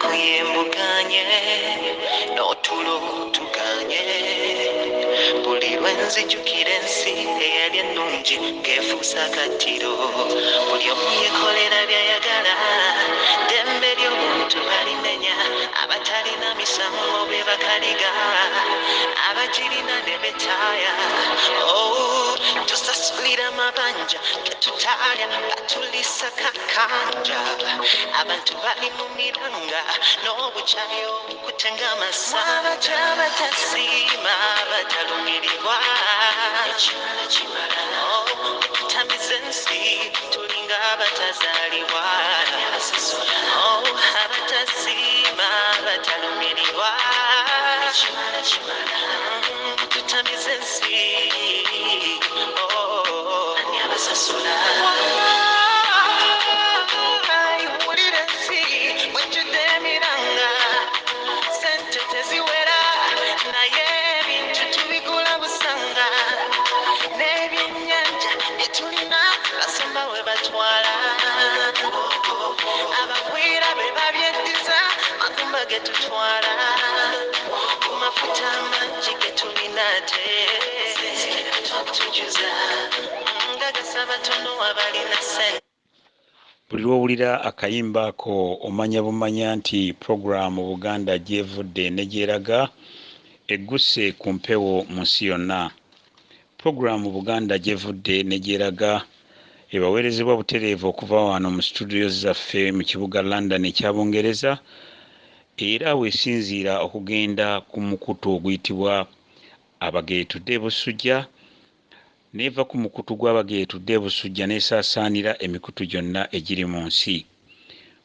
Ennaku yembuganye n'otulo tuganye, buli lwe nzijukira ensi eyali ennungi ng'efuuse akattiro. Buli omu yekolera by'ayagala, ddembe ly'obuntu balimenya, abatalina misango be bakaliga, abagirina ne betaaya. Oh, tusasulira amabanja getutaalya, batulisa kakanja, abantu bali mu miranga n'obukyayi obukutenga amasanga, abatasiima batalumirirwa. Oh, tutamiza ensi tulinga abatazaalibwa. Oh, abatasiima batalumirirwa. Tutamiza ensi. Oh, ani abasasula? Wulira ensi bwejjudde emiranga, sente teziwera naye ebintu tubigula busanga, n'ebyennyanja bye tulina basomba we batwala, abagwira be babyeddiza, magumba ge tutwala, ku mafuta amangi ge tulina ate tujuza nga gasaba tono abalina sente. Buli lw'owulira akayimba ako omanya bumanya nti puroguraamu Buganda gy'evudde ne gy'eraga egguse ku mpewo mu nsi yonna. Puroguraamu Buganda gy'evudde ne gy'eraga ebaweerezebwa butereevu okuva wano mu situdiyo zaffe mu kibuga London ekya Bungereza, era weesinziira okugenda ku mukutu oguyitibwa Abageetudde e Busujja, n'eva ku mukutu gw'Abageetudde e Busujja n'esaasaanira emikutu gyonna egiri mu nsi.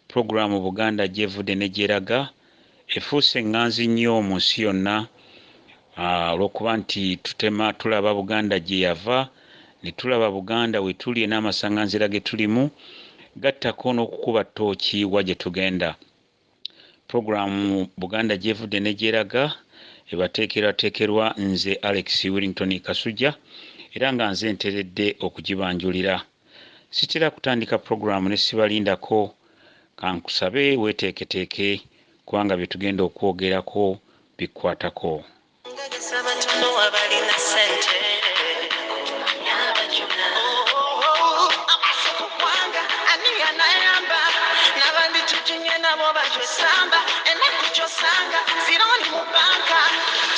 Puroguraamu Buganda gy'evudde ne gy'eraga efuuse ŋŋanzi nnyo mu nsi yonna, olw'okuba nti tutema tulaba Buganda gye yava, ne tulaba Buganda we tuli n'amasaŋŋanzira ge tulimu, gattako n'okukuba ttooki wa gye tugenda. Puroguraamu Buganda gy'evudde ne gy'eraga ebateekerwateekerwa nze Alex Willington Kasujja, era nga nze nteredde okugibanjulira. Sitera kutandika puroguraamu ne sibalindako, kankusabe weeteeketeeke kubanga bye tugenda okwogerako bikkwatako. Nga gasaba tono abalina sente. Amaaso ku ggwanga, ani anayamba? N'abandi tujunye nabo batwesamba, ennaku gy'osanga zironi mu banka,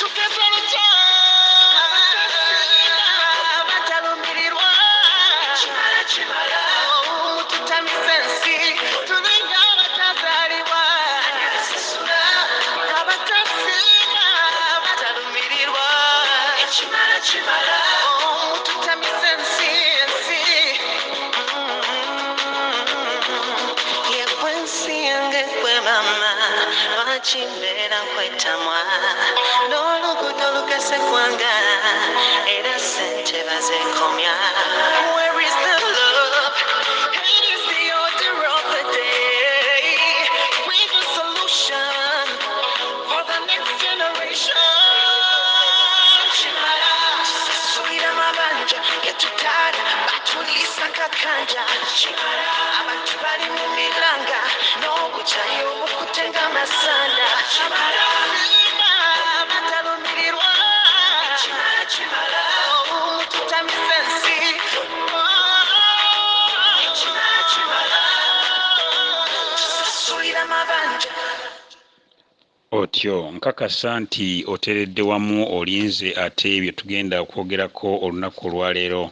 tugeze olutya abatalumirirwa. Mututamiza ensi tulinga abatazaalibwa, abatasiima batalumirirwa. Mututamiza ensi ensi. Yegwe ensi yange gwe mama, lwaki mbeera nkwetamwa n'oluguudo lugase ggwanga era ssente bazeekomya. Where is the love? Hate is the order of the day. With the solution for the next generation. Kimala tusasulira amabanja getutala, batulisa kakanja, abantu bali mu miranga n'obukyayi obukutenga amasanda, batalumirirwa. Mututamiza ensi. Tusasulira amabanja. Otyo nkakasa nti oteredde wamu olinze ate bye tugenda okwogerako olunaku olwaleero.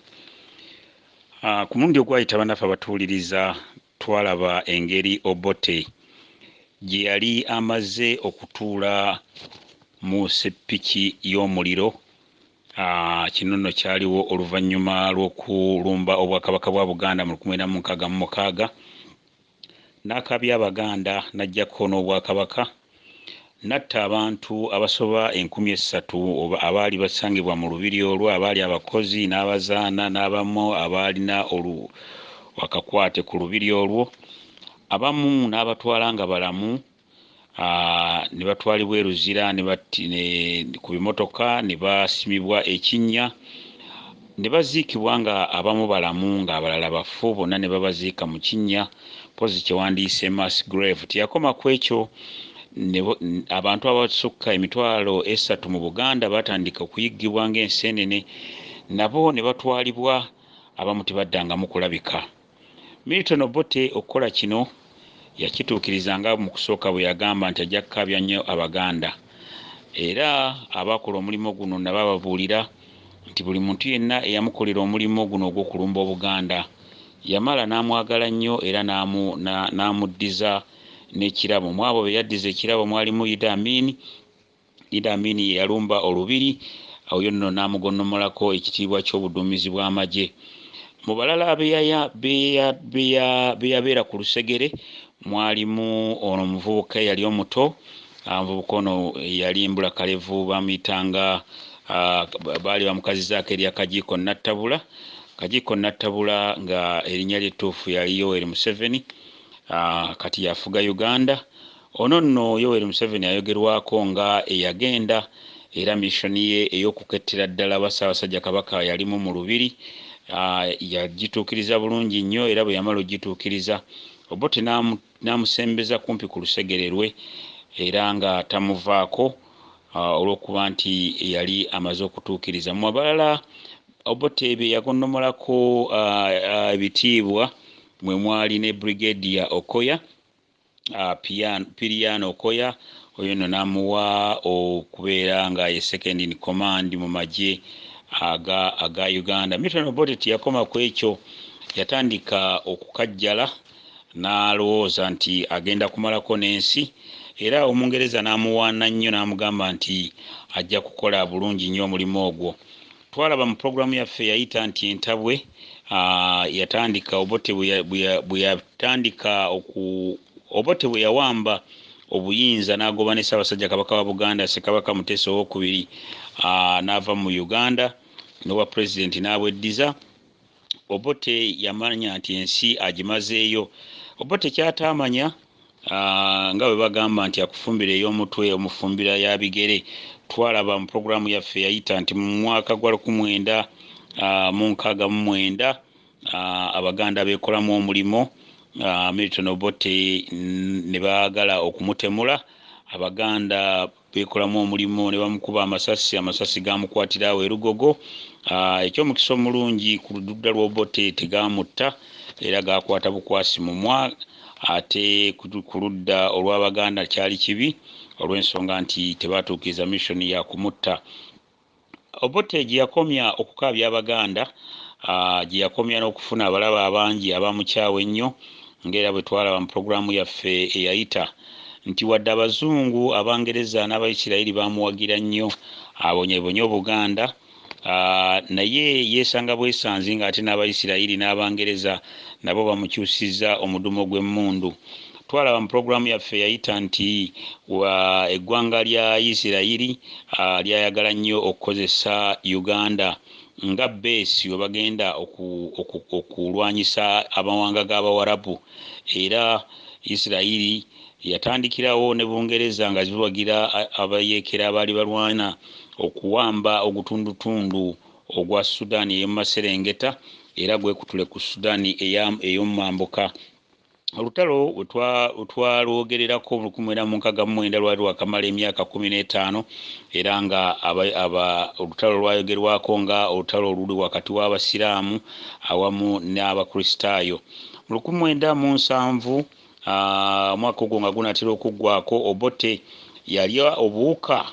Ku mulundi ogwayita bannaffe abatuwuliriza twalaba engeri Obote gye yali amaze okutuula mu seppiki y'omuliro. Kino nno kyaliwo oluvannyuma lw'okulumba obwakabaka bwa Buganda mu 1966, n'akabya Abaganda n'aggyako n'obwakabaka, n'atta abantu abasoba 3000 abaali basangibwa mu lubiri olwo, abaali abakozi n'abazaana n'abamu abaalina akakwate ku lubiri olwo, abamu n'abatwala nga balamu, ne batwalibwa e Luzira ku bimotoka ne basimibwa ekinnya ne baziikibwa nga abamu balamu ng'abalala bafu, bonna ne babaziika mu kinnya. Mpozi kye mass grave. Teyakoma ku ekyo, abantu abasukka 300,000 mu Buganda batandika okuyiggibwa ng'enseenene, nabo ne batwalibwa, abamu tebaddangamu kulabika. Milton Obote okukola kino yakituukiriza nga mu kusooka bwe yagamba nti ajja kukaabya nnyo Abaganda. Era abakola omulimu guno nabo ababuulira nti buli muntu yenna eyamukolera omulimu guno ogw'okulumba Obuganda yamala n'amwagala nnyo era n'amuddiza n'ekirabo. Mu abo be yaddiza ekirabo mwalimu Idi Amin. Idi Amin ye yalumba Olubiri, oyo nno n'amugonnomolako ekitiibwa ky'obuduumizi bw'amagye. Mu balala be yabeera ku lusegere mwalimu ono omuvubuka eyali omuto. Omuvubuka ono yali mbulakalevu, bamuyitanga, baali bamukazizaako erya Kajiiko Nattabula. Kajiiko Nattabula nga erinnya lye ettuufu yali Yoweri Museveni, kati yafuga Uganda. Ono nno Yoweri Museveni ayogerwako nga eyagenda era missioni ye ey'okukettera ddala ba Ssaabasajja Kabaka yalimu mu Lubiri yagituukiriza bulungi nnyo. Era bwe yamala ogituukiriza, Obote n'amusembeza kumpi ku lusegere lwe era nga tamuvaako olw'okuba nti yali amaze okutuukiriza. Mu abalala Obote bye yagonnomolako ebitiibwa mwe mwali ne Brigadier Okoya, Piriano Okoya, oyo nno n'amuwa okubeera nga ye second in command mu magye aga Uganda. Milton Obote teyakoma ku ekyo, yatandika okukajjala n'alowooza nti agenda kumalako n'ensi, era Omungereza n'amuwaana nnyo n'amugamba nti ajja kukola bulungi nnyo omulimu ogwo. Twalaba mu pulogulaamu yaffe yayita nti entabwe yatandika Obote bwe yatandika Obote bwe yawamba obuyinza n'agoba ne Ssaabasajja Kabaka wa Buganda Ssekabaka Muteesa Owokubiri, n'ava mu Uganda n'obwa pulezidenti n'abweddiza. Obote yamanya nti ensi agimazeeyo. Obote ky'ataamanya, nga bwe bagamba nti akufumbira ey'omutwe omufumbira ya bigere, twalaba mu pulogulaamu yaffe yayita nti mu mwaka gwa 1969 Abaganda beekolamu omulimu, Milton Obote ne baagala okumutemula. Abaganda beekolamu omulimu ne bamukuba amasasi, amasasi gaamukwatira awo e Lugogo. Ekyomukisa omulungi ku ludda lw'Obote tegaamutta era gaakwata bukwasi mumwa, ate ku ludda olw'Abaganda kyali kibi olw'ensonga nti tebaatuukiriza missioni ya kumutta. Obote gye yakomya okukaabya Abaganda, gye yakomya n'okufuna abalabe abangi abamukyawa ennyo, ng'era bwe twalaba mu pulogulaamu yaffe eyayita nti wadde Abazungu, Abangereza n'Abayisirayiri baamuwagira nnyo abonyeebonye Obuganda, naye yeesanga bwesanzi ng'ate n'Abayisirayiri n'Abangereza nabo bamukyusizza omudumo gw'emmundu. Twalaba mu pulogulaamu yaffe eyayita nti eggwanga lya Isirayiri lyayagala nnyo okukozesa Uganda nga beesi we bagenda okulwanyisa amawanga g'Abawarabu, era Isirayiri yatandikirawo ne Bungereza nga ziwagira abayeekera abaali balwana okuwamba ogutundutundu ogwa Sudan ey'omu maserengeta era gwekutule ku Sudan ey'omumambuka. Olutalo we twalwogererako mu 1969 lwali lwakamala emyaka 15, era nga olutalo lwayogerwako nga olutalo oluli wakati w'Abasiraamu awamu n'Abakristaayo. Mu 1970, omwaka ogwo nga gunaatera okuggwako, Obote yalya obuwuka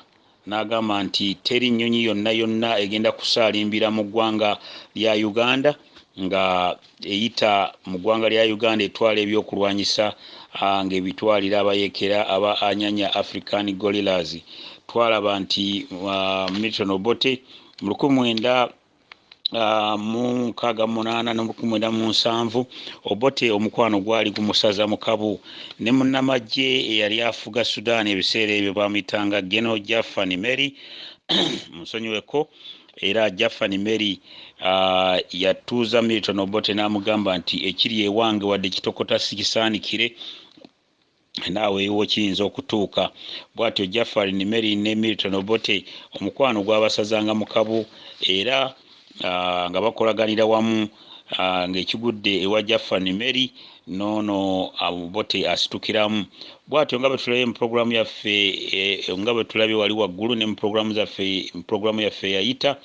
n'agamba nti teri nnyonyi yonna yonna egenda kusaalimbira mu ggwanga lya Uganda nga eyita mu ggwanga lya Uganda etwala ebyokulwanyisa ng'ebitwalira abayeekera aba Anyanya African Gorillas. Twalaba nti Milton Obote mu 1968 ne 1970 Obote omukwano gwali gumusaza mu kabu ne munnamagye eyali afuga Sudan ebiseera ebyo, bamuyitanga Geno Jaffa Nimeri, munsonyiweko. Era Jaffa Nimeri yatuuza Milton Obote n'amugamba nti ekiri ewange wadde kitokota sikisaanikire, naawe ewo kiyinza okutuuka. Bw'atyo Jafari Nimeri ne Milton Obote omukwano gwabasazanga mu kabu, era nga bakolaganira wamu, ng'ekigudde ewa Jaffa Nimeri noono Obote asitukiramu bw'atyo, nga bwe tulabye mu puroguramu yaffe, nga bwe tulabye wali waggulu ne mu puroguramu zaffe, mu puroguramu yaffe eyayita.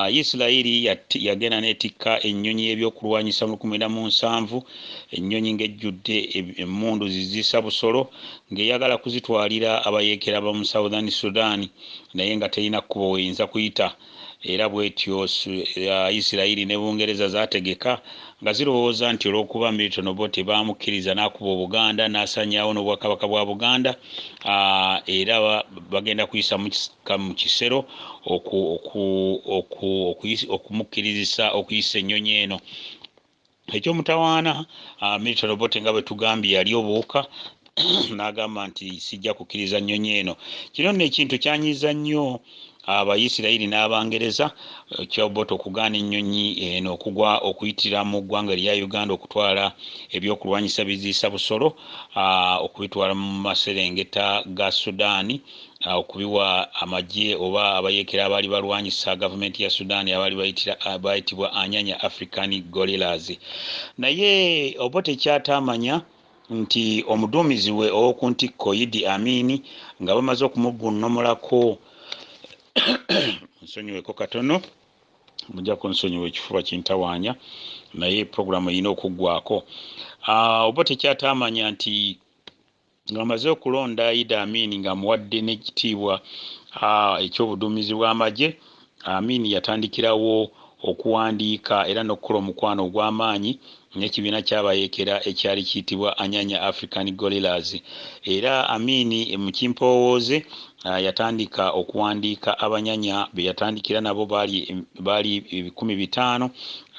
Isirayiri yagenda n'etikka ennyonyi y'ebyokulwanyisa mu 1970, ennyonyi ng'ejjudde emmundu zizisa busolo, ng'eyagala kuzitwalira abayeekera ba mu Southern Sudan, naye nga terina kkubo weeyinza kuyita. Era bwetyo Isirayiri ne Bungereza zaategeka nga zirowooza nti olw'okuba Milton Obote baamukkiriza n'akuba Obuganda n'asaanyaawo n'Obwakabaka bwa Buganda, era bagenda kuyisa mu kisero okumukkirizisa okuyisa ennyonyi eno. Ekyomutawaana, Milton Obote nga bwe tugambye yali obuwuka, n'agamba nti sijja kukkiriza nnyonyi eno. Kino nno ekintu kyanyiiza nnyo Abayisirayiri n'Abangereza, kya Obote okugaana ennyonyi eno okugwa okuyitira mu ggwanga lya Uganda okutwala ebyokulwanyisa biziisa busolo, okubitwala mu maserengeta ga Sudan, okubiwa amagye oba abayeekera abaali balwanyisa gavumenti ya Sudan abaali bayitibwa Anyanya African Gorillas. Naye Obote ky'ataamanya nti omuduumizi we ow'oku ntikko Idi Amin nga bamaze okumugunnomolako, nsonyiweko katono, mujja kunsonyiwa ekifuba kintawaanya, naye puroguramu erina okuggwako. Obote ky'ataamanya nti ng'amaze okulonda Idi Amin ng'amuwadde n'ekitiibwa eky'obuduumizi bw'amagye, Amin yatandikirawo okuwandiika era n'okukola omukwano ogw'amaanyi n'ekibiina ky'abayeekera ekyali kiyitibwa Anyanya African Gorillas. Era Amin mu kimpoowooze yatandika okuwandiika abanyanya be yatandikira nabo baali 500,000.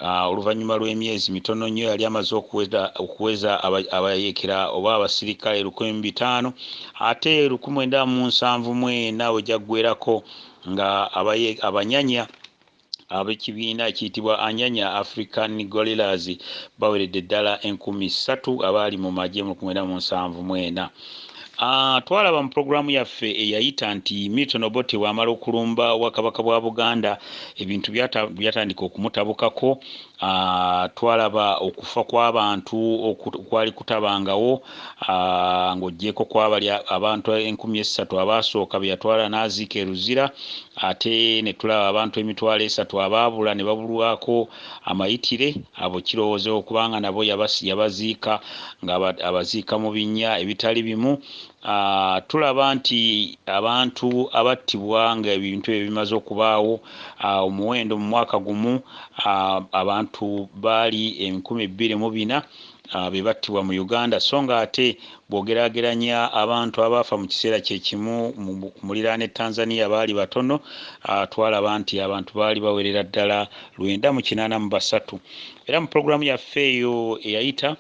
Oluvannyuma lw'emyezi mitono nnyo yali amaze okuweza abayeekera oba abasirikale 500,000, ate 1974 we gyaggweerako nga abanyanya ab'ekibiina ekiyitibwa Anyanya African Gorillas baweredde ddala 3,000 abaali mu magye mu 1974. Twalaba mu puroguramu yaffe eyayita nti Milton Obote bw'amala okulumba Obwakabaka bwa Buganda, ebintu byatandika okumutabukako. Twalaba okufa kw'abantu okwali kutabangawo, ng'oggyeko kwabali abantu 3,000 abaasooka be yatwala n'aziika e Luzira, ate ne tulaba abantu 300,000 abaabula ne babulwako amayitire. Abo kirowooza okubanga nabo yabaziika nga abaziika mu binnya ebitali bimu. Tulaba nti abantu abattibwa nga ebintu ebyo bimaze okubaawo, omuwendo mu mwaka gumu, abantu baali 2,004 be battibwa mu Uganda, so nga ate bw'ogeraageranya abantu abaafa mu kiseera kye kimu mu muliraano e Tanzania baali batono. Twalaba nti abantu baali bawerera ddala 983. Era mu puroguramu yaffe eyo eyayita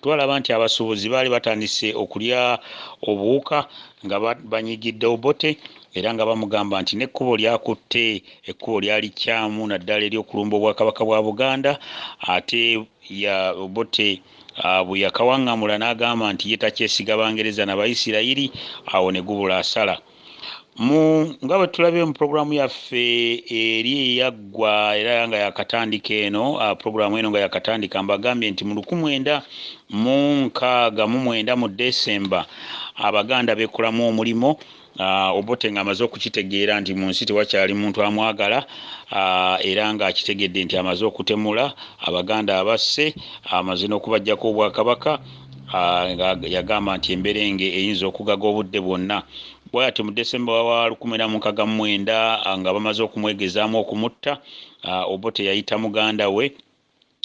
twalaba nti abasuubuzi baali batandise okulya obuwuka nga banyigidde Obote, era nga bamugamba nti n'ekkubo lyakutte ekkubo lyali kyamu, naddala ery'okulumba Obwakabaka bwa Buganda. Ate ya Obote bwe yakawaŋŋamula n'agamba nti ye takyesiga Bangereza n'Abayisirayiri, awo ne gubula asala. Nga bwe tulabye mu puroguramu yaffe eri eyaggwa era nga yakatandika eno, puroguramu eno nga yakatandika, mbagambye nti mu 1969 mu Desemba Abaganda beekolamu omulimu. Obote ng'amaze okukitegeera nti mu nsi tewakyali muntu amwagala, era ng'akitegedde nti amaze okutemula Abaganda abasse, amaze n'okubaggyako Obwakabaka, yagamba nti emberenge eyinza okugaga obudde bwonna. Bw'atyo mu Desemba wa 1969 nga bamaze okumwegezaamu okumutta, Obote yayita muganda we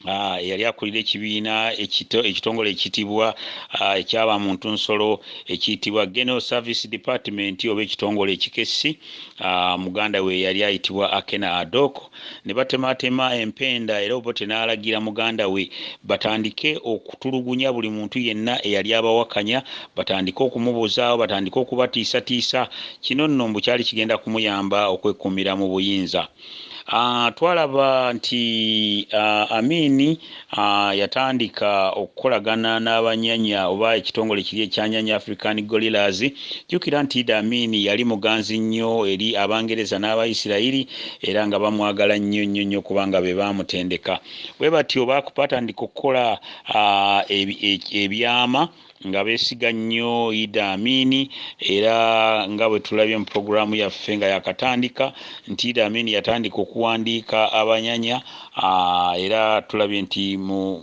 eyali akulira ekibiina ekitongole ekiyitibwa ekyabamuntu nsolo ekiyitibwa General Service Department oba ekitongole ekikessi, muganda we yali ayitibwa Akena Adoko, ne batemaatema empenda. Era Obote n'alagira muganda we batandike okutulugunya buli muntu yenna eyali abawakanya, batandike okumubuzaawo, batandike okubatiisatiisa. Kino nno mbu kyali kigenda kumuyamba okwekuumira mu buyinza. Twalaba nti Amini yatandika okukolagana n'abanyanya oba ekitongole kiri ekyanyanya African Gorillas. Jjukira nti Idi Amini yali muganzi nnyo eri Abangereza n'Abayisirayiri era nga bamwagala nnyo nnyo nnyo kubanga be baamutendeka. Bwe batyo batandika okukola ebyama nga beesiga nnyo Idi Amini, era nga bwe tulabye mu pulogulaamu yaffe nga yakatandika nti Idi Amini yatandika okuwandiika abanyanya, era tulabye nti mu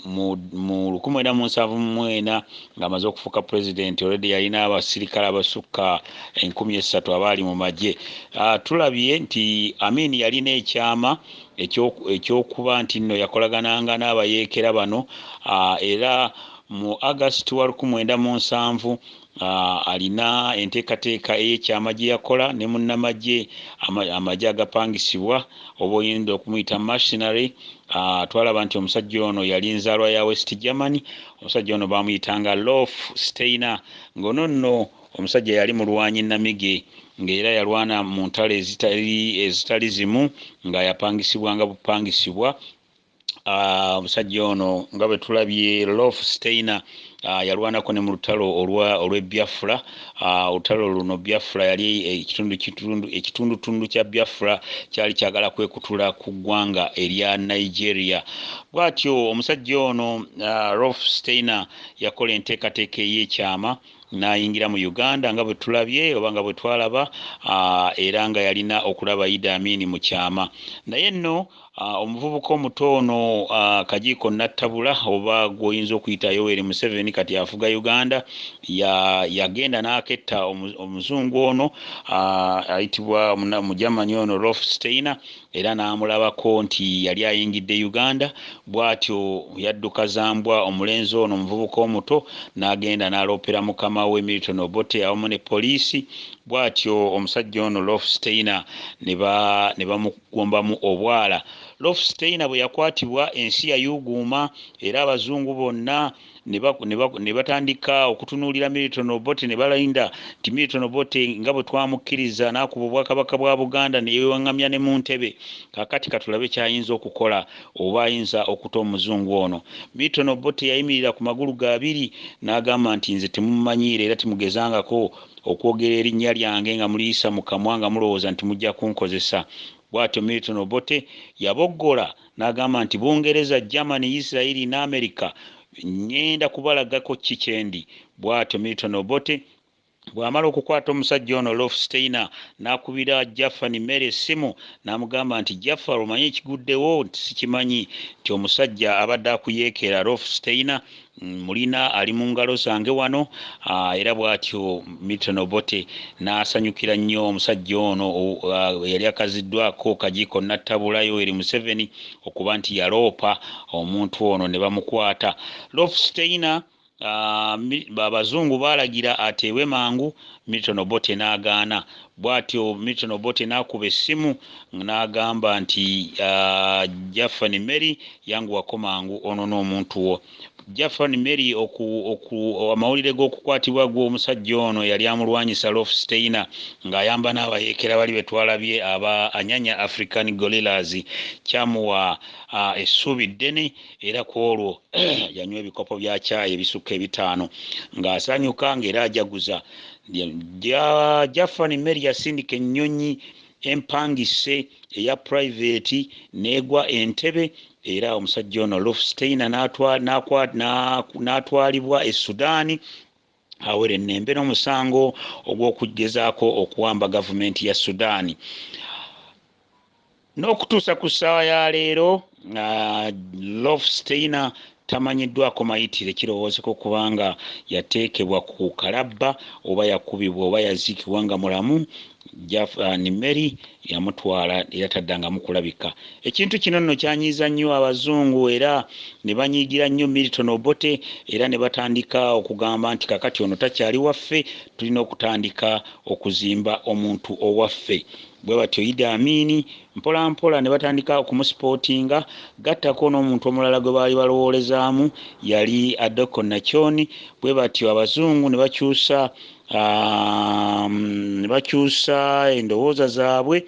1974 ng'amaze okufuuka pulezidenti already yalina abasirikale abasukka 3,000 abaali mu magye. Tulabye nti Amini yalina ekyama ekyokuba nti nno yakolagananga n'abayeekera bano, era mu August wa 1970 alina enteekateeka ey'ekyama gye yakola ne munnamagye amagye agapangisibwa oba oyinza okumuyita mercenary. Twalaba nti omusajja ono yali nzaalwa ya West Germany. Omusajja ono bamuyitanga Rolf Steiner, ng'ono nno omusajja yali mulwanyi nnamige ng'era yalwana mu ntalo ezitali zimu nga yapangisibwanga bupangisibwa. Omusajja ono nga bwe tulabye Rolf Steiner yalwanako ne mu lutalo olw'e Biafra. Olutalo luno Biafra yali ekitundutundu kya Biafra kyali kyagala kwekutula ku ggwanga erya Nigeria. Bw'atyo omusajja ono Rolf Steiner yakola enteekateeka ey'ekyama n'ayingira mu Uganda nga bwe tulabye oba nga bwe twalaba, era nga yalina okulaba Idi Amini mu kyama. Naye nno omuvubuka omuto ono Kajiiko Nattabula oba gw'oyinza okuyita Yoweri Museveni kati afuga Uganda, yagenda n'aketta omuzungu ono ayitibwa Mugermany ono Rolf Steiner, era n'amulabako nti yali ayingidde Uganda. Bw'atyo yadduka zambwa omulenzi ono omuvubuka omuto n'agenda n'aloopera mukama we Milton Obote awamu ne poliisi. Bw'atyo omusajja ono Rolf Steiner ne bamugombamu obwala. Rolf Steiner bwe yakwatibwa ensi yayuuguuma, era abazungu bonna ne batandika okutunuulira Milton Obote ne balinda nti Milton Obote nga bwe twamukkiriza n'akuba obwakabaka bwa Buganda ne yeewaŋŋamya ne mu ntebe, kaakati katulabe ky'ayinza okukola oba ayinza okuta omuzungu ono. Milton Obote yayimirira ku magulu ge abiri n'agamba nti nze temummanyiire era temugezangako okwogera erinnya lyange nga muliyisa mu kamwa nga mulowooza nti mujja kunkozesa. Bw'atyo Milton Obote yaboggola n'agamba nti Bungereza, Germany, Isirayiri ne Amerika ngenda kubalagako ki kyendi. Bw'atyo Milton Obote bw'amala okukwata omusajja ono Rolf Steiner n'akubira Jaffa Nimere essimu n'amugamba nti Jaffa, omanyi ekiguddewo? Nti sikimanyi, nti omusajja abadde akuyeekera Rolf Steiner mulina ali mu ngalo zange wano. Era bw'atyo Milton Obote n'asanyukira nnyo omusajja ono yali akaziddwako Kajiiko Nattabula Yoweri Museveni okuba nti yaloopa omuntu ono ne bamukwata. Rolf Steiner abazungu baalagira ateebwe mangu, Milton Obote n'agaana. Bw'atyo Milton Obote n'akuba essimu n'agamba nti Jaffa Nimeri yanguwako mangu ono n'omuntu wo. Jaffa Nimeri amawulire g'okukwatibwa gw'omusajja ono yali amulwanyisa Rolf Steiner ng'ayamba n'abayeekera bali be twalabye aba Anyanya African Gorillas kyamuwa essuubi ddene, era ku olwo yanywa ebikopo bya caayi ebisukka 5 ng'asanyuka ng'era ajaguza. Jaffa Nimeri yasindika ennyonyi empangise eya private n'egwa Entebbe, era omusajja ono Rolf Steiner n'atwalibwa e Sudaani awere ennembe n'omusango ogw'okugezaako okuwamba gavumenti ya Sudaani. N'okutuusa ku ssaawa ya leero Rolf Steiner tamanyiddwako mayitire, kirowoozeko kubanga yateekebwa ku kalabba oba yakubibwa oba yaziikibwa nga mulamu. Jaffa Nimeri yamutwala era taddangamu kulabika. Ekintu kino nno kyanyiiza nnyo abazungu era ne banyiigira nnyo Milton Obote, era ne batandika okugamba nti kakati ono takyali waffe, tulina okutandika okuzimba omuntu owaffe. Bwe batyo Idi Amini mpola mpola ne batandika okumusipootinga, gattako n'omuntu omulala gwe baali balowoolezaamu yali Adoko Nachoni. Bwe batyo abazungu ne bakyusa endowooza zaabwe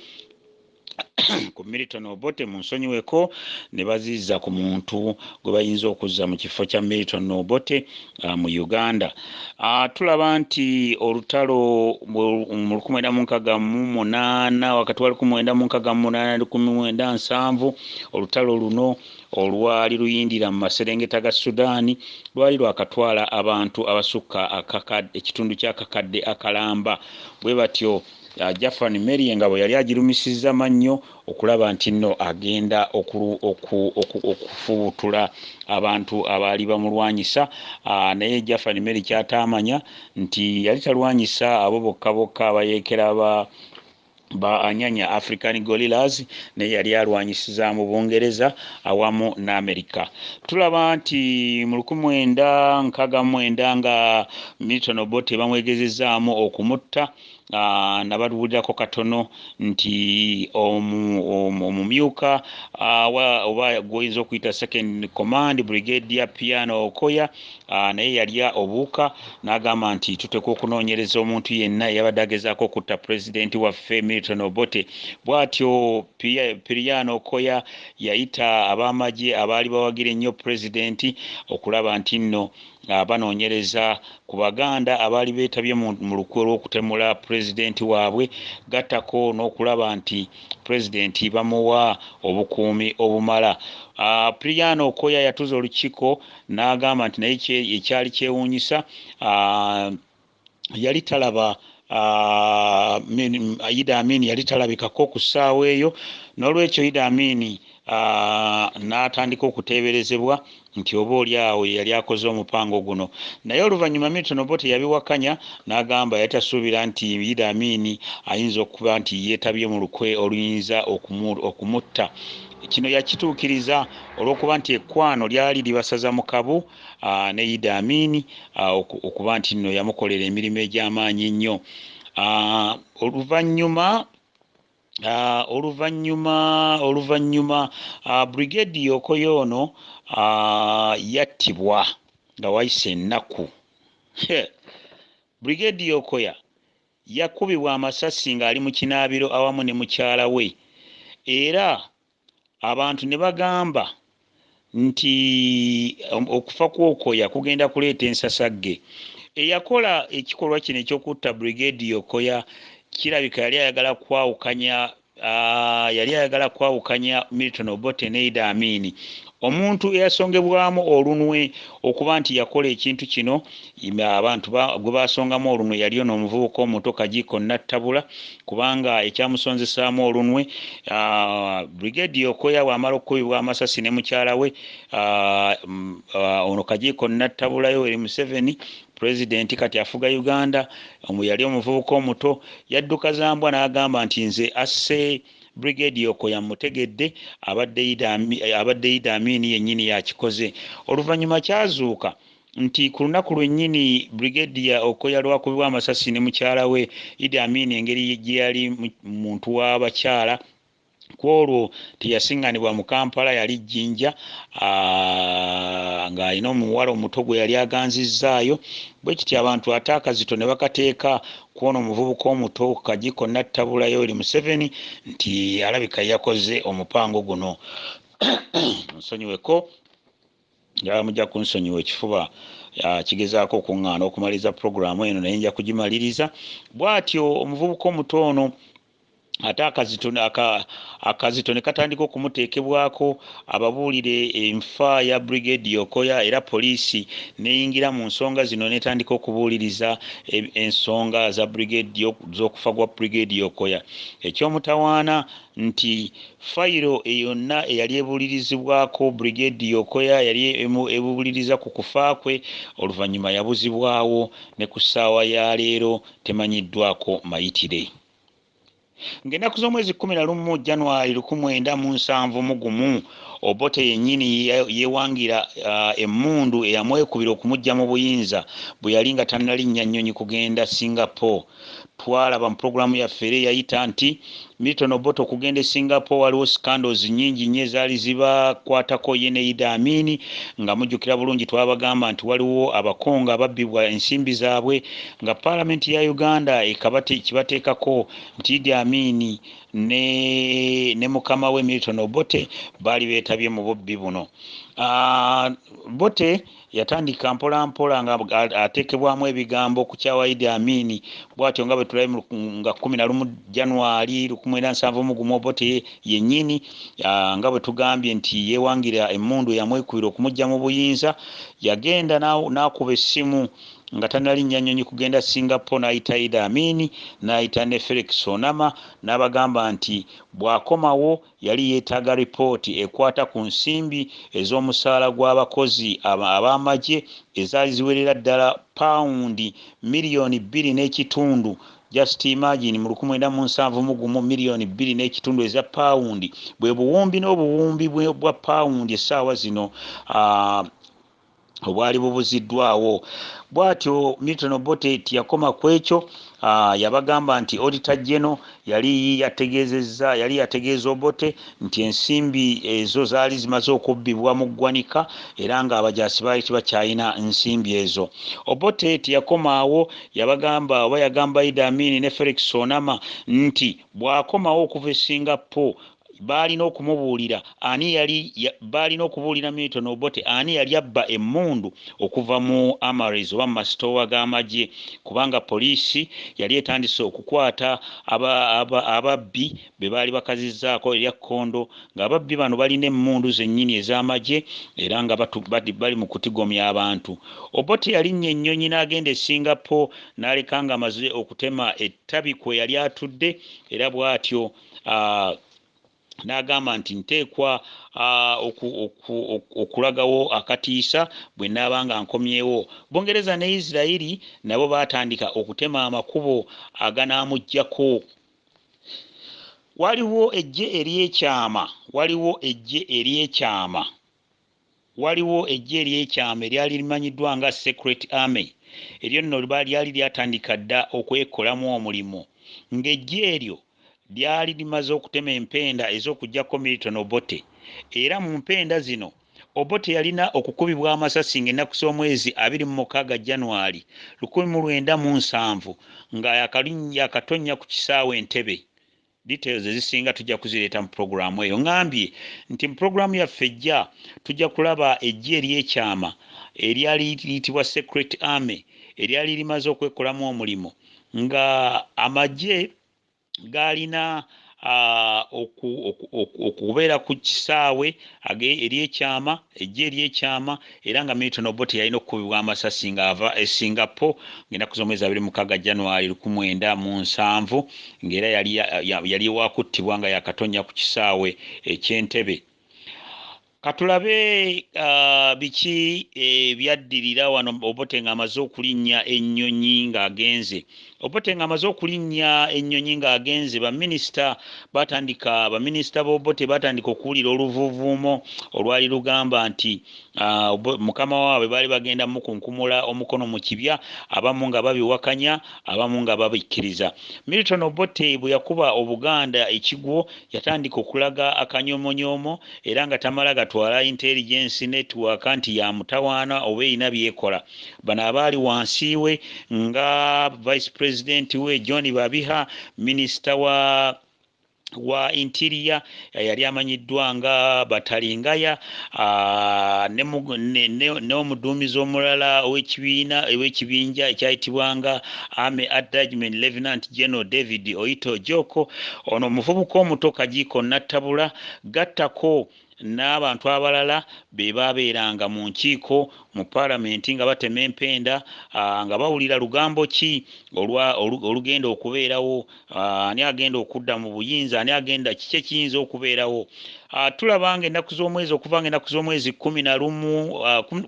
ku Milton Obote, munsonyiweko, ne bazizza ku muntu gwe bayinza okuzza mu kifo kya Milton Obote mu Uganda. Tulaba nti olutalo mu 1968, wakati wa 1968 1970, olutalo luno olwali luyindira mu maserengeta ga Sudaani lwali lwakatwala abantu abasukka ekitundu ky'akakadde akalamba. Bwe batyo Jafar Nimeri engabo yali agirumisizza mannyo okulaba nti nno agenda okufubutula abantu abaali bamulwanyisa. Naye Jafar Nimeri ky'ataamanya nti yali talwanyisa abo bokka bokka abayeekera ba Anyanya African Gorillas, naye yali alwanyisiza mu Bungereza awamu n'Amerika. Tulaba nti mu 1969 nga Milton Obote bamwegezezaamu okumutta, nababuulirako katono nti omumyuka oba gw'oyinza okuyita second command Brigadier Piano Okoya, naye yalya obuuka n'agamba nti tuteekwa okunoonyereza omuntu yenna eyabadde agezaako okutta pulezidenti waffe Milton Obote. Bw'atyo Piano Okoya yayita ab'amagye abaali bawagira ennyo pulezidenti okulaba nti nno banoonyereza ku Baganda abaali beetabye mu lukwe olw'okutemula pulezidenti waabwe, gattako n'okulaba nti pulezidenti bamuwa obukuumi obumala. Piano Okoya yatuuza olukiiko n'agamba nti naye ekyali kyewuunyisa, yali talaba Idi Amin yali talabikako ku ssaawa eyo. N'olwekyo Idi Amin n'atandika okuteeberezebwa nti oba oli awo yali akoze omupango guno. Naye oluvannyuma Milton Obote yabiwakanya n'agamba yali tasuubira nti Idi Amin ayinza okuba nti yeetabye mu lukwe oluyinza okumutta. Kino yakituukiriza olw'okuba nti ekkwano lyali libasaza mu kabu ne Idi Amin, okuba nti nno yamukolera emirimu egy'amaanyi ennyo. Oluvannyuma Brigadier Okoya ono yattibwa nga wayise ennaku. Brigadier Okoya yakubibwa amasasi ng'ali mu kinaabiro awamu ne mukyala we, era abantu ne bagamba nti okufa kw'Okoya kugenda kuleeta ensasagge. Eyakola ekikolwa kino eky'okutta Brigadier Okoya kirabika yali ayagala kwawukanya Milton Obote ne Idi Amin. Omuntu eyasongebwamu olunwe okuba nti yakola ekintu kino, abantu gwe basongamu olunwe yali ono omuvubuka omuto Kagiiko Nattabula, kubanga ekyamusonzesaamu olunwe, Brigadier Okoya bw'amala okukubibwa amasasi ne mukyala we, ono Kagiiko Nattabula Yoweri Museveni pulezidenti kati afuga Uganda, yali omuvubuka omuto, yadduka zambwa n'agamba nti nze asse Brigadier Okoya mutegedde, abadde Idi Amin yennyini yakikoze. Oluvannyuma kyazuuka nti ku lunaku lwennyini Brigadier Okoya lwakubibwa amasasi ne mukyala we, Idi Amin engeri gye yali muntu w'abakyala, ku olwo teyasiŋŋanibwa mu Kampala, yali Jjinja, ng'alina omuwala omuto gwe yali aganzizzaayo. Bwe kityo abantu ate akazito ne bakateeka ku ono omuvubuka omuto Kagiiko Nattabula Yoweri Museveni nti alabika yakoze omupango guno. Nsonyiweko, mujja kunsonyiwa ekifuba kigezaako okuŋŋaana okumaliriza pulogulaamu eno, naye nja kugimaliriza. Bw'atyo omuvubuka omuto ono ate akazito ne katandika okumuteekebwako ababuulire enfa ya Brigadier Okoya, era poliisi n'eyingira mu nsonga zino n'etandika okubuuliriza ensonga za Brigadier z'okufa kwa Brigadier Okoya. Ekyomutawaana nti fayiro yonna eyali ebuulirizibwako Brigadier Okoya yali ebuuliriza ku kufa kwe, oluvannyuma yabuzibwawo ne ku ssaawa ya leero temanyiddwako mayitire. Ng'ennaku z'omwezi 11 January 1971, Obote yennyini yeewangira emmundu eyamwekubira okumujja mu buyinza bwe yali nga tannalinnya nnyonyi kugenda Singapore. Twalaba mu pulogulaamu yaffe era eyayita nti Milton Obote okugenda e Singapore waliwo scandals nnyingi nnyo ezaali zibakwatako ye ne Idi Amin. Nga mujjukira bulungi twabagamba nti waliwo abakongo ababbibwa ensimbi zaabwe nga paalamenti ya Uganda kibateekako nti Idi Amin ne mukama we Milton Obote baali beetabye mu bubbi buno. Obote yatandika mpola mpola nga ateekebwamu ebigambo ku kyawa Idi Amin, bw'atyo nga bwe tulabye nga 11 January 1971 Obote yennyini nga bwe tugambye nti yeewangira emmundu yamwekubira okumujja mu buyinza, yagenda n'akuba essimu nga tannalinnya nnyonyi kugenda Singapore, n'ayita Idi Amin, n'ayita ne Felix Onama, n'abagamba nti bw'akomawo yali yeetaaga ripooti ekwata ku nsimbi ez'omusaala gw'abakozi ab'amagye ezaali ziwerera ddala pawundi 2.5 miliyoni. Just imagine, mu 1971 2.5 miliyoni eza pawundi, bwe buwumbi n'obuwumbi bwa pawundi essaawa zino obwali bubuziddwawo. Bw'atyo Milton Obote tiyakoma ku ekyo, yabagamba nti Auditor General yali yategeezezza, yali yategeeza Obote nti ensimbi ezo zaali zimaze okubbibwa mu ggwanika era ng'abajaasi baali tebakyalina nsimbi ezo. Obote teyakomaawo, yabagamba oba yagamba Idi Amin ne Felix Onama nti bw'akomawo okuva e Singapore baalina okumubuulira ani yali, baalina okubuulira Milton Obote ani yali abba emmundu okuva mu armories oba mu masitoowa g'amagye, kubanga poliisi yali etandise okukwata ababbi be baali bakazizzaako erya kkondo, ng'ababbi bano balina emmundu zennyini ez'amagye era nga bali mu kutigomya abantu. Obote yalinnya ennyonyi n'agenda e Singapore n'aleka ng'amaze okutema ettabi kwe yali atudde, era bw'atyo n'agamba nti nteekwa okulagawo akatiisa bwe naaba nga nkomyewo. Bungereza ne Isirayiri nabo baatandika okutema amakubo aganaamugyako. Waliwo eggye ery'ekyama, waliwo eggye ery'ekyama, waliwo eggye ery'ekyama eryali limanyiddwa nga Secret Army. Eryo nno lyali lyatandika dda okwekolamu omulimu, ng'eggye eryo lyali limaze okutema empenda ez'okuggyako Milton Obote, era mu mpenda zino Obote yalina okukubibwa amasasi ng'ennaku z'omwezi 26 January 1970 nga yakatonnya ku kisaawe Entebbe. Details ezisinga tujja kuzireeta mu puroguramu eyo. Ŋŋambye nti mu puroguramu yaffe ejja tujja kulaba eggye ery'ekyama eryali liyitibwa Secret Army eryali limaze okwekolamu omulimu, nga amagye gaalina okubeera ku kisaawe ery'ekyama, eggye ery'ekyama, era nga Milton Obote yalina okukubibwa amasasi ng'ava e Singapore ng'ennaku z'omwezi 26 January 1970, ng'era yali wakuttibwa nga yakatonnya ku kisaawe eky'Entebbe. Katulabe biki ebyaddirira wano Obote ng'amaze okulinnya ennyonyi ng'agenze. Obote ng'amaze okulinnya ennyonyi ng'agenze, baminisita batandika, baminisita b'Obote batandika okuwulira oluvuuvuumo olwali lugamba nti mukama waabwe baali bagenda mukunkumula omukono mu kibya, abamu nga babiwakanya, abamu nga babikkiriza. Milton Obote bwe yakuba Obuganda ekigwo, yatandika okulaga akanyomonyoomo era nga tamala gatwala intelligence network nti ya mutawaana oba erina byekola. Bano abaali wansi we nga vice president we John Babiha, minisita wa interior yali amanyiddwa nga Batalingaya, n'omuduumizi omulala ow'ekibiina ow'ekibinja ekyayitibwanga Army Attachment, Lieutenant General David Oyite Ojok, ono omuvubuka omuto Kajiiko Nattabula, gattako n'abantu abalala be baabeeranga mu nkiiko mu paalamenti nga batema empenda, nga bawulira lugambo ki olugenda okubeerawo, ani agenda okudda mu buyinza, ani agenda, kiki ekiyinza okubeerawo. Tulaba nga ennaku z'omwezi, okuva nga ennaku z'omwezi 11,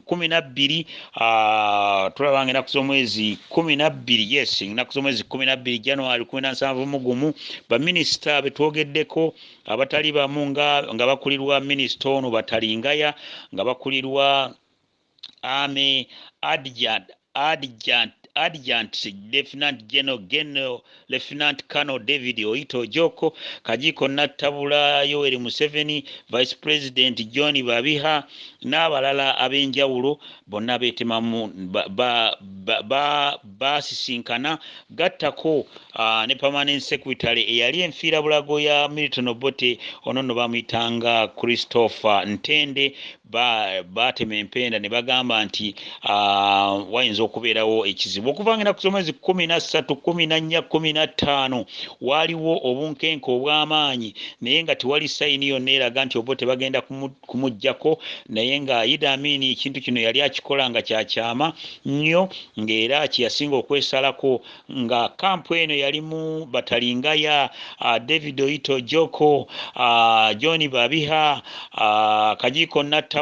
12, tulaba nga ennaku z'omwezi 12, yes, ennaku z'omwezi 12 January 1971, baminisita betwogeddeko abatali bamu nga bakulirwa minisita ono Batalingaya, nga bakulirwa Army Adjutant Adjutant Lieutenant General Lieutenant Colonel David Oyite Ojoko, Kajiiko Nattabula Yoweri Museveni, Vice President John Babiha n'abalala ab'enjawulo bonna beetemamu basisinkana gattako ne Permanent Secretary eyali enfiirabulago ya Milton Obote, ono nno bamuyitanga Christopher Ntende. Baatema empenda ne bagamba nti wayinza okubeerawo ekizibu. Okuva nga ennaku z'omwezi 13, 14, 15 waaliwo obunkenke obw'amaanyi, naye nga tewali sayini yonna eraga nti Obote bagenda kumuggyako, naye nga Idi Amin ekintu kino yali akikola nga kyakyama nnyo, ng'era kye yasinga okwesalako nga kampu eno yalimu Batalingaya, David Oyite Ojoko, John Babiha, Kajiiko Nattabula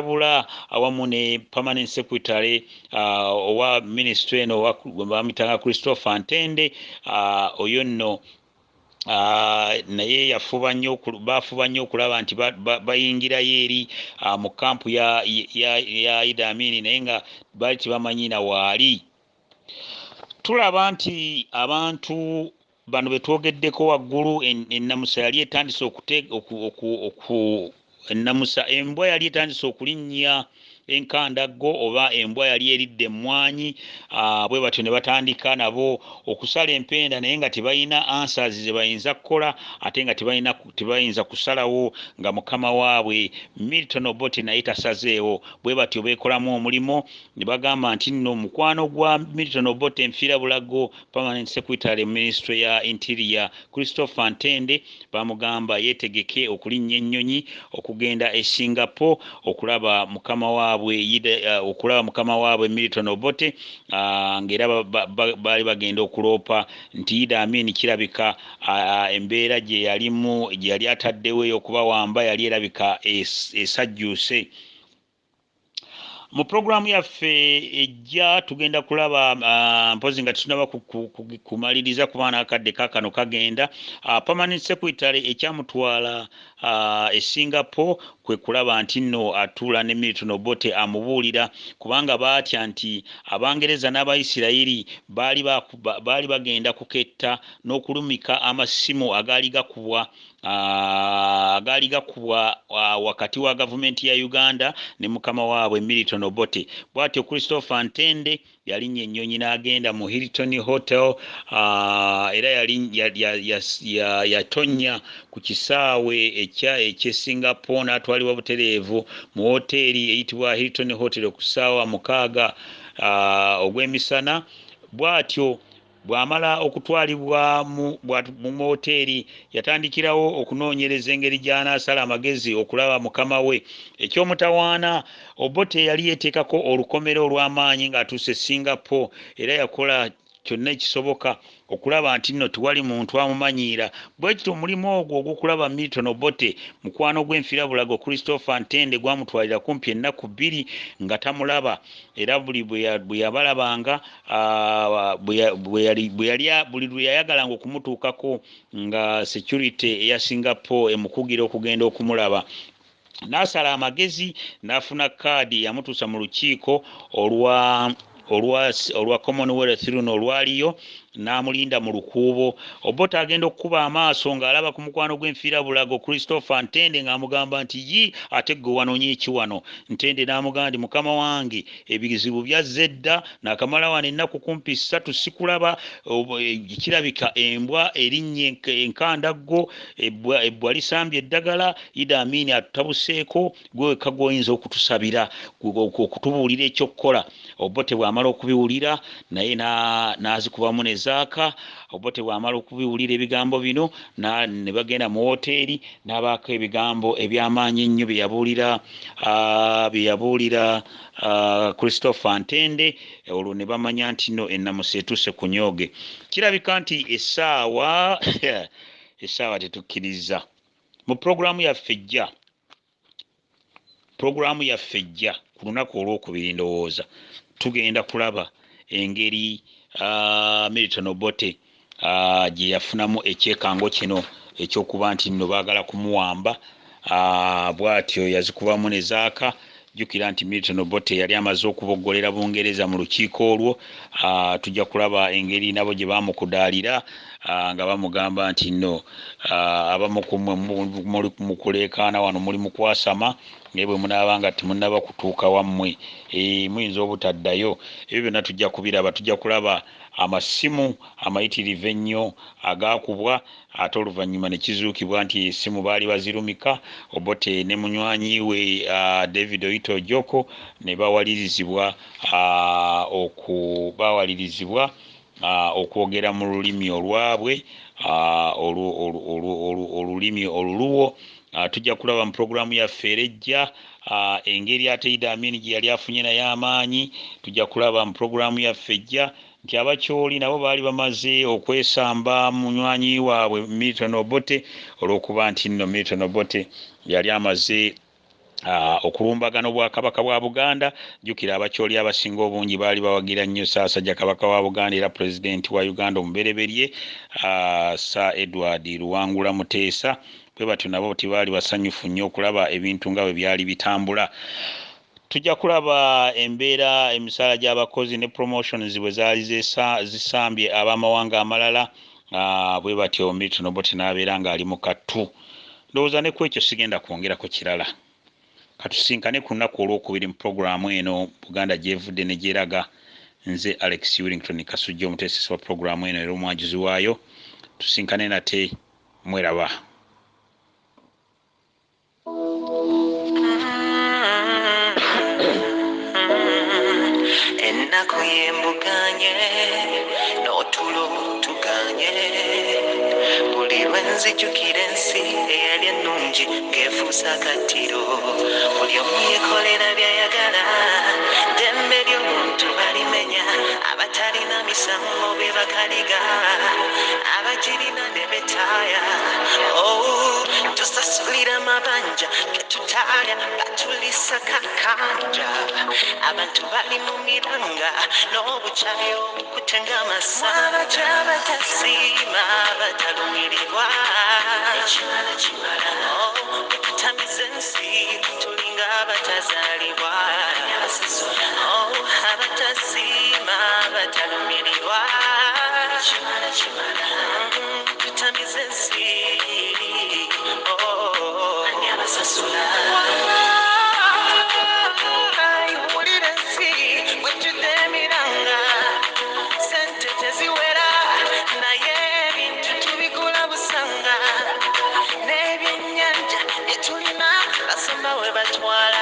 awamu ne Permanent Secretary owa ministry eno bamuyitanga Christopher Ntende. Oyo nno naye yafuba nnyo, baafuba nnyo okulaba nti bayingirayo eri mu kampu ya Idi Amin, naye nga baali tebamanyi na waali. Tulaba nti abantu bano be twogeddeko waggulu, ennamusa yali etandise ennamusa embwa yali etandise okulinnya enkandaggo, oba embwa yali eridde emmwanyi. Bwe batyo ne batandika nabo okusala empenda, naye nga tebalina answers ze bayinza kukola, ate nga tebayinza kusalawo nga mukama waabwe Milton Obote naye tasazeewo. Bwe batyo beekolamu omulimu ne bagamba nti nno mukwano gwa Milton Obote enfiirabulago Permanent Secretary Ministry ya Interior Christopher Ntende bamugamba yeetegeke okulinnya ennyonyi okugenda e Singapore okulaba mukama waabwe okulaba mukama waabwe Milton Obote, ng'era baali bagenda okuloopa nti Idi Amin kirabika embeera gye yalimu gye yali ataddewo ey'okubawamba yali erabika esajjuuse. Mu pulogulaamu yaffe ejja tugenda kulaba mpozi nga tetunnaba kumaliriza kuba n'akadde kaakano kagenda. Permanent Secretary ekyamutwala e Singapore kwe kulaba nti nno atuula ne Milton Obote amubuulira, kubanga baatya nti Abangereza n'Abayisirayiri baali bagenda kuketta n'okulumika amasimu agaali gakubwa wakati wa gavumenti ya Uganda ne mukama waabwe Milton Obote. Bw'atyo Christopher Ntende yalinnya ennyonyi n'agenda mu Hilton Hotel, era yatonnya ku kisaawe eky'e Singapore n'atwalibwa butereevu mu woteeri eyitibwa Hilton Hotel ku ssaawa 6 ogw'emisana. Bw'atyo bw'amala okutwalibwa mu woteeri yatandikirawo okunoonyereza engeri gy'anaasala amagezi okulaba mukama we. Eky'omutawaana, Obote yali yeeteekako olukomera olw'amaanyi ng'atuuse Singapore, era yakola kyonna ekisoboka okulaba nti nno tewali muntu amumanyiira. Bwe kityo omulimu ogwo ogw'okulaba Milton Obote mukwano gw'enfiirabulago Christopher Ntende gwamutwalira kumpi ennaku 2 nga tamulaba, era buli bwe yabalabanga buli lwe yayagalanga okumutuukako nga security eya Singapore emukugira okugenda okumulaba. N'asala amagezi n'afuna kaadi yamutuusa mu lukiiko olwa Commonwealth luno olwaliyo, n'amulinda mu lukuubo. Obote agenda okukuba amaaso ng'alaba ku mukwano gw'enfiirabulago Christopher Ntende ng'amugamba nti yi ate ggwe wanoonye ki wano? Ntende n'amugamba nti mukama wange ebizibu byazze dda, naakamala wano ennaku kumpi 3 sikulaba, kirabika embwa erinnye enkandaggo, ebbwa lisambye eddagala, Idi Amin atutabuseeko, gwe wekka gw'oyinza okutusabira okutubuulira ekyokukola. Obote bw'amala okubiwulira naye n'azikubamu ne zaaka. Obote bw'amala okubiwulira ebigambo bino ne bagenda mu woteeri n'abaako ebigambo eby'amaanyi ennyo bye yabuulira Christopher Ntende, olwo ne bamanya nti nno ennamusa etuuse ku nyooge. Kirabika nti essaawa tetukkiriza. Mu pulogulaamu yaffe ejja ku lunaku olwokubiri ndowooza tugenda kulaba engeri Milton Obote gye yafunamu ekyekango kino ekyokuba nti nno baagala kumuwamba. Bw'atyo yazikubamu ne zaaka. Jjukira nti Milton Obote yali amaze okuboggolera Bungereza mu lukiiko olwo. Tujja kulaba engeri nabo gye baamukudaalira nga bamugamba nti nno abamu ku mmwe muli mu kuleekaana wano, muli mu kwasama, naye bwe munaaba nga temunnaba kutuuka wammwe, muyinza obutaddayo. Ebyo byonna tujja kubiraba. Tujja kulaba amasimu amayitirivu ennyo agaakubwa, ate oluvannyuma ne kizuukibwa nti essimu baali bazirumika. Obote ne munywanyi we David Oyite Ojoko ne bawalirizibwa okwogera mu lulimi olwabwe, olulimi oluluwo. Tujja kulaba mu pulogulaamu yaffe era ejja engeri ate Idi Amin gye yali afunye naye amaanyi. Tujja kulaba mu pulogulaamu yaffe ejja nti Abakyoli nabo baali bamaze okwesamba munywanyi waabwe Milton Obote, olw'okuba nti nno Milton Obote yali amaze okulumbagana obwakabaka bwa Buganda. Jjukira Abakyoli abasinga obungi baali bawagira nnyo Ssaabasajja Kabaka wa Buganda era Pulezidenti wa Uganda omubereberye, Sir Edward Luwangula Muteesa. Bwe batyo nabo tebaali basanyufu nnyo okulaba ebintu nga bwe byali bitambula. Tujja kulaba embeera emisaala gy'abakozi ne promotions bwe zaali zisambye ab'amawanga amalala. Bwe batyo Milton Obote n'abeera ng'ali mu kattu. Ndowooza ne ku ekyo sigenda kwongerako kirala. Katusinkane ku lunaku olwokubiri mu pulogulaamu eno Buganda gy'evudde ne gyeraga. Nze Alex Willington Kasujja, omuteesesi wa pulogulaamu eno era omwajuzi waayo. Tusinkane nate, mweraba. Ennaku yembuganye n'otulo tuganye, buli lwe nzijukira ensi eyali ennungi ng'efuuse akattiro. Buli omu yeekolera by'ayagala, ddembe ly'omuntu balimenya, abatalina misango be bakaliga, abagirina ne betaaya. Oh, tusasulira amabanja ge tutaalya, batulisa kakanja. Abantu bali mu miranga n'obukyayi obukutte ng'amasanga. Abatasiima batalumirirwa, ekimala kimala. Oh, tutamiza ensi tulinga abatazaalibwa. Oh, abatasiima batalumirirwa, ekimala kimala. Tutamiza ensi. Oh, ani abasasula? Wulira ensi wejjudde emiranga, sente teziwera, naye ebintu tubigula busanga, n'ebyennyanja bye tulina basomba we batwala,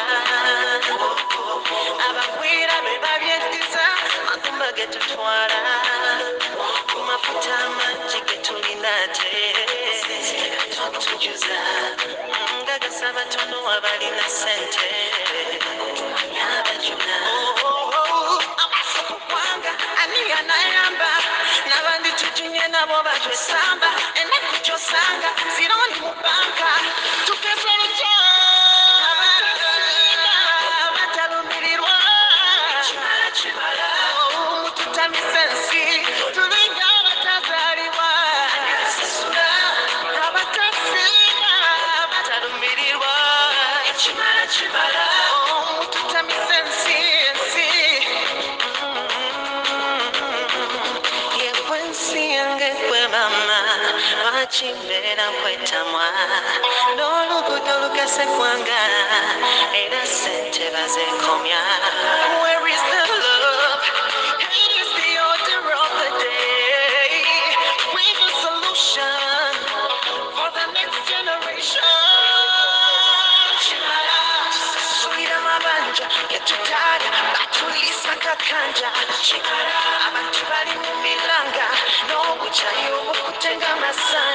abagwira be babyeddiza, magumba ge tutwala, ku mafuta amangi ge tulina ate tujuza nga gasaba tono abalina sente abajuna. Amaaso ku ggwanga, ani anayamba? N'abandi tujunye nabo batwesamba, ennaku gy'osanga zirondi mu banka, tugeze olutya? Abatalumirirwa, ekimala kimala. Tutamiza ensi tulinga abatazaalibwa. Abatasiima batalumirirwa, ekimala kimala. Tutamiza ensi ensi. Yegwe ensi yange gwe mama, lwaki mbeera nkwetamwa n'oluguudo lugase gwanga, era ssente bazeekomya. Where is the love? Hate is the order of the day. With a solution for the next generation. Kimala, tusasulira amabanja ge tutaalya, batulisa kakanja. Kimala, abantu bali mu miranga n'obukyayi obukutte ng'amasanga.